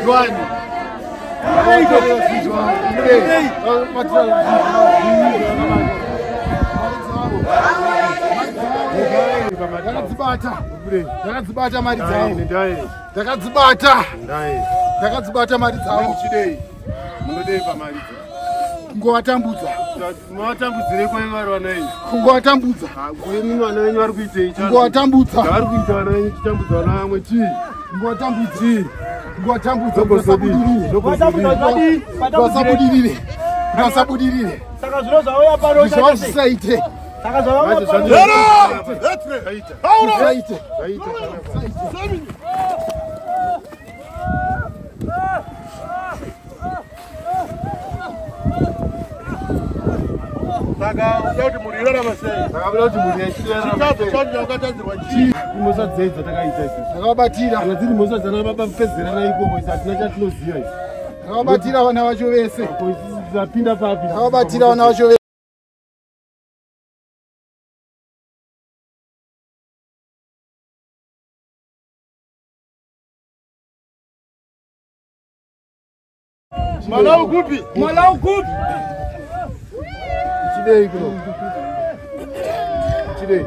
Joani. Ndakadzibata. Ndakadzibata mari dzavo. Ndakadzibata. Ndakadzibata mari dzavo. Munodei pamari dzavo? Kungovatambudza. Mavatambudzirei kwai vari vana venyu? Kungovatambudza. Imi vana venyu vari kuitei? Kungovatambudza. Vari kuita vana venyu chitambudza vana vamwe chii? Kungovatambudza. Chii? Kungovatambudza. Kusabudirire. Kusabudirire. Kusabudirire. Saka zvino zvauya pano zvava zvisaite. Saka zvavauya pano. Zvisaite. Saka uda kuti mhuri irarama sei? Saka uda kuti mhuri irarama sei? Chitadzo chacho chakatadzirwa chii? Imhosva dzei dzatakaita isusu? Takababatira. Kana dziri mhosva dzana baba pedzerana ikoko isu hatina chatinoziva isu. Takababatira vana vacho vese. Ko isusu tapinda papi? Takababatira vana vacho vese. Malau kupi? Malau kupi? Chidei kuno. Chidei.